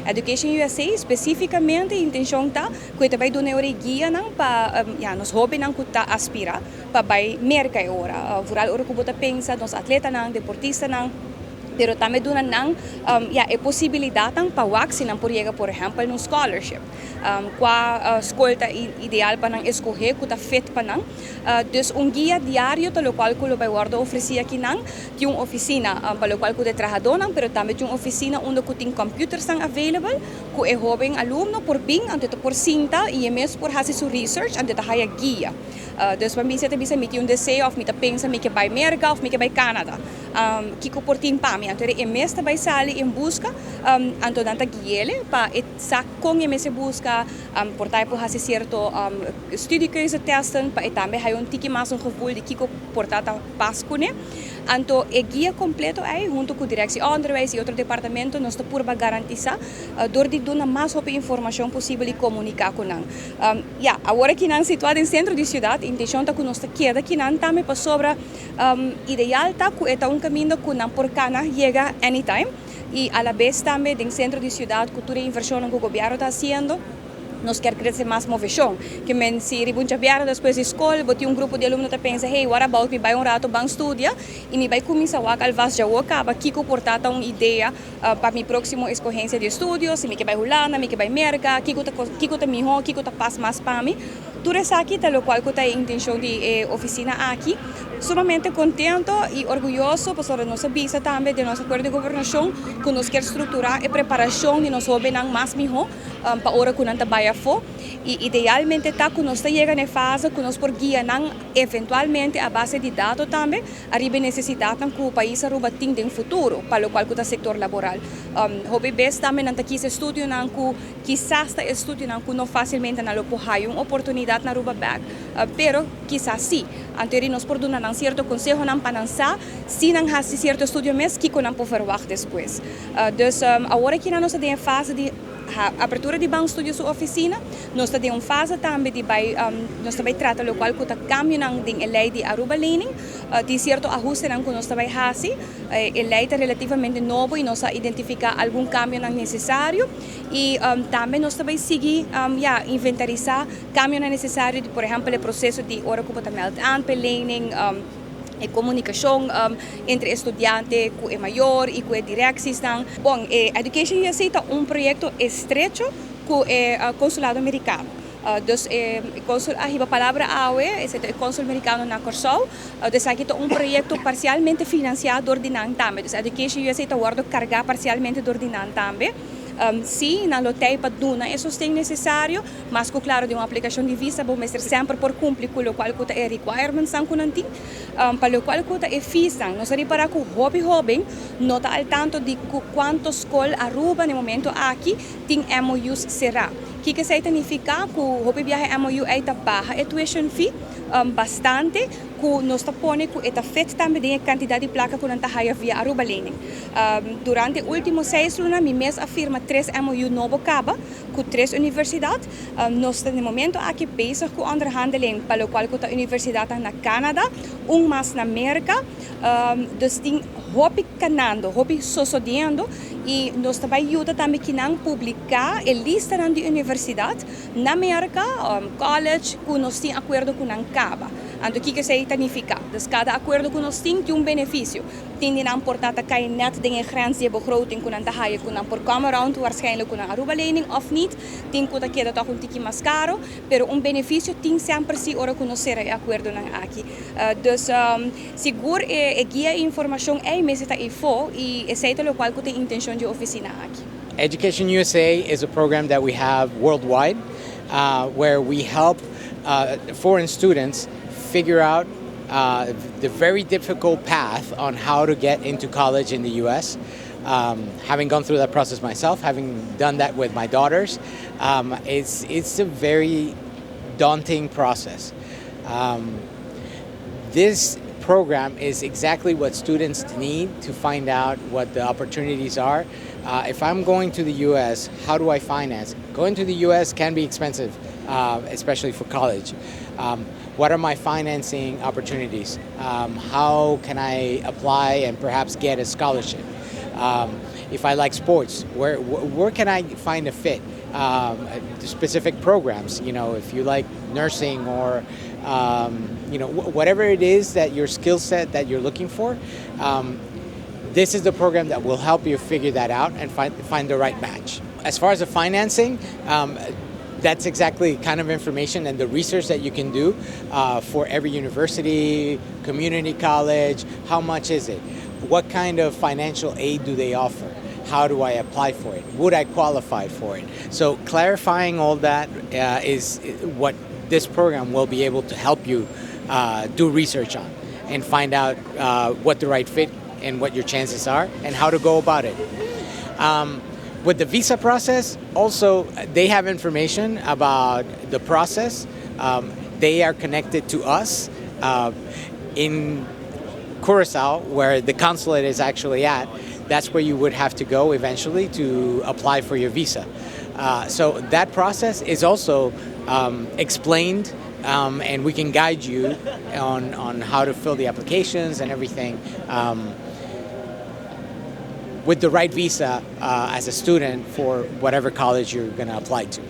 Education USA spesífikamente intenshon ta ku ta bai duna guia nan pa ja, nos hóbennan ku ta aspirá pa bai Merka ora. Vooral ora ku bo ta pensa nos atletanan, deportistanan, pero tambe duna nan ja, e posibilidat pa wak si nan por yega, por ehèmpel, un scholarship. Kua skol ta ideal pa nan skohe ku ta fit pa nan. Dus un guia diario ta lokual ku lo bai wòrdu ofresí aki nan, tin un ofisina pa lokual ku ta trahadónan, pero tambe tin un ofisina unda ku tin computers available ku e hóben alumno por bin anto por sinta i mes por hasi su research anto ta haya guia. Dus pa mi ta bisa mi tin un deseo òf mi ta pensa mi ke bai Merka òf mi ke bai Canada. Kiko por tin pa mi. Anto e mes ta bai sali en buska anto nan ta gui'é pa e sa kon e mes buska por ta por hasi sierto studiekeuze testen pa e tambe haya un tiki mas un gevoel di kiko por ta pas kuné. Anto e guia kompleto ei huntu ku directie onderwijs i otro departamento nos ta purba garantisá dor di duna mas hopi informashon posibel i komuniká ku nan. Ja, awor aki nan situá den sentro di siudat, intenshon ta ku nos ta keda akinan tambe pasobra ideal ta ku e ta un kaminda ku nan por kana yega anytime i a la bes tambe den sentro di siudat ku tur e invershon ku gobièrnu ta hasiendo nos ke krese mas moveshon. Ke men si riba un djabièrnè despues di skol, bo tin un grupo di alumno ta pensa, "Hey, what about mi bai un ratu ban studia i mi bai kuminsá wak alvast ya kaba kiko por ta un idea pa mi próksimo eskohensia di estudio, si mi ke bai Hulanda, mi ke bai Merka, kiko ta mihó, kiko ta pas mas pa mi." Tur esaki ta lokual ku ta e intenshon di ofisina aki. Sumamente kontentu i orguyoso, pasobra nos a bisa tambe den nos akuerdo di gobernashon ku nos ke strukturá e preparashon di nos hóbennan mas mihó pa ora ku nan ta bai afó. I idealmente ta ku nos ta yega na fase ku nos por guia nan eventualmente a base di dato tambe ariba nesesidat ku pais Aruba tin den futuro, pa lokual ku ta sektor laboral. Hopi bes tambe nan ta kies estudionan ku kisas ta estudionan ku no fásilmente nan lo por haya un oportunidat na Aruba bèk, pero kisas sí. Anto nos por duna nan sierto konsehonan pa nan sa si nan hasi sierto estudio mes kiko nan por verwacht despues. Dus awor aki nos ta den fase di apertura di Ban Studio su ofisina, nos ta den un fase tambe di bai nos ta bai trata lokual ku ta kambionan den e lei di Aruba Lening, tin sierto ahustenan ku nos ta bai hasi, e lei ta relativamente nobo i nos a identifiká algun kambionan nesesario i tambe nos ta bai sigui ja, inventarisá kambionan nesesario di, por ehèmpel, e proseso di ora ku bo ta meld aan pa lening, e komunikashon entre studiante ku e mayor i ku e direksiesnan. Bon, e Education USA ta un proyekto estrecho ku e konsulado amerikano. Dus e konsul a hiba palabra awe, e konsul amerikano na Kòrsou. Dus aki ta un proyekto parsialmente finansiá dor di nan tambe. Dus Education USA ta wòrdu kargá parsialmente dor di nan tambe. Sí, nan lo tei pa duna e sosten nesesario, mas ku klaro di un aplikashon di visa, bo mester semper por kumpli ku lokual ku ta e requirements ku nan tin. Pa lokual ku ta e feesnan, nos a ripará ku hopi hóben no ta al tanto di ku kuantu skol Aruba na momento aki tin MOUs será. Kiko esei ta nifiká? Ku hopi biaha MOU ei ta baha e tuition fee bastante, ku nos ta pone ku e ta fit tambe den e kantidat di plaka ku nan ta haya via Aruba Lening. Durante último 6 luna mi mes a firma tres MOU nobo kaba ku tres universidat. Nos ta na momento aki bezig ku onderhandeling pa lokual ku ta universidat na Canada, un mas na Merka. Dus tin hopi kanando, hopi sosodiendo i nos ta bai yuda tambe ku nan publiká e lista di universidat na Merka, college, ku nos tin akuerdo ku nan kaba. Anto kiko esei ta nifiká? Dus kada akuerdo ku nos tin, tin un benefisio. Tin di nan por ta kai net den e grens di begroting ku nan ta haya ku nan por come around waarschijnlijk ku nan Aruba Lening of niet. Tin ku ta keda toch un tiki mas karo, pero un benefisio tin semper si ora ku nos sera e akuerdonan aki. Dus sigur e guia i informashon ei mes ta info i esei ta lokual ku ta intenshon di ofisina aki. Education USA is a program that we have worldwide where we help foreign students figure out the very difficult path on how to get into college in the US. Having gone through that process myself, having done that with my daughters, it's a very daunting process. This program is exactly what students need to find out what the opportunities are. If I'm going to the US, how do I finance? Going to the US can be expensive, especially for college. What are my financing opportunities? How can I apply and perhaps get a scholarship? If I like sports, where can I find a fit? Specific programs, if you like nursing or whatever it is that your skill set that you're looking for, this is the program that will help you figure that out and find the right match. As far as the financing, that's exactly kind of information and the research that you can do for every university, community college. How much is it? What kind of financial aid do they offer? How do I apply for it? Would I qualify for it? So clarifying all that is what this program will be able to help you do research on and find out what the right fit and what your chances are and how to go about it. With the visa process, also they have information about the process. They are connected to us in Curacao, where the consulate is actually at. That's where you would have to go eventually to apply for your visa. So that process is also explained, and we can guide you on how to fill the applications and everything with the right visa as a student for whatever college you're going to apply to.